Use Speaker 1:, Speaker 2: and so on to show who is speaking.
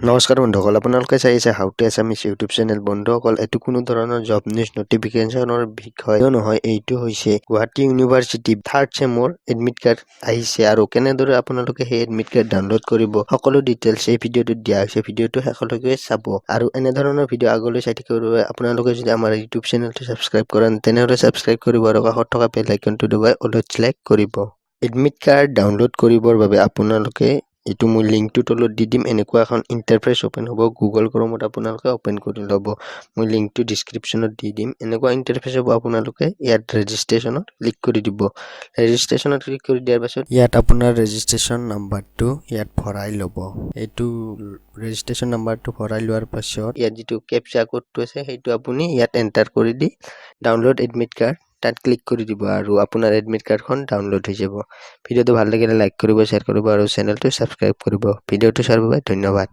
Speaker 1: নমস্কাৰ বন্ধুসকল, আপোনালোকে চাই আছে how to Assamese YouTube channel. বন্ধুসকল, এইটো কোনো ধৰণৰ জব নিউজ নটিফিকেশ্যনৰ বিষয় নহয়। এইটো হৈছে গুৱাহাটী ইউনিভাৰ্চিটি থাৰ্ড চেমৰ এডমিট কাৰ্ড আহিছে আৰু কেনেদৰে আপোনালোকে সেই এডমিট কাৰ্ড ডাউনলোড কৰিব, সকলো ডিটেইলছ এই ভিডিঅ'টোত দিয়া হৈছে। ভিডিঅ'টো শেষলৈকে চাব আৰু এনেধৰণৰ ভিডিঅ' আগলৈ চাই থাকিবৰ বাবে আপোনালোকে যদি আমাৰ ইউটিউব চেনেলটো ছাবস্ক্ৰাইব কৰা নাই, তেনেহ'লে ছাবস্ক্ৰাইব কৰিব আৰু কাষত থকা বেল আইকনটো দবাই অলত চিলেক্ট কৰিব। এডমিট কাৰ্ড ডাউনলোড কৰিবৰ বাবে আপোনালোকে এইটো মই লিংকটো তলত দি দিম। এনেকুৱা এখন ইণ্টাৰফেচ অ'পেন হ'ব। গুগল ক্ৰমত আপোনালোকে অ'পেন কৰি ল'ব। মই লিংকটো ডিছক্ৰিপশ্যনত দি দিম। এনেকুৱা ইণ্টাৰফেচ হ'ব। আপোনালোকে ইয়াত ৰেজিষ্ট্ৰেশ্যনত ক্লিক কৰি দিব। ৰেজিষ্ট্ৰেশ্যনত ক্লিক কৰি দিয়াৰ পাছত ইয়াত আপোনাৰ ৰেজিষ্ট্ৰেশ্যন নাম্বাৰটো ইয়াত ভৰাই ল'ব। এইটো ৰেজিষ্ট্ৰেশ্যন নাম্বাৰটো ভৰাই লোৱাৰ পাছত ইয়াত যিটো কেপচা কোডটো আছে, সেইটো আপুনি ইয়াত এণ্টাৰ কৰি দি ডাউনলোড এডমিট কাৰ্ড তাত ক্লিক কৰি দিব আৰু আপোনাৰ এডমিট কাৰ্ডখন ডাউনলোড হৈ যাব। ভিডিঅ'টো ভাল লাগিলে লাইক কৰিব, শ্বেয়াৰ কৰিব আৰু চেনেলটো ছাবস্ক্ৰাইব কৰিব। ভিডিঅ'টো চোৱাৰ বাবে ধন্যবাদ।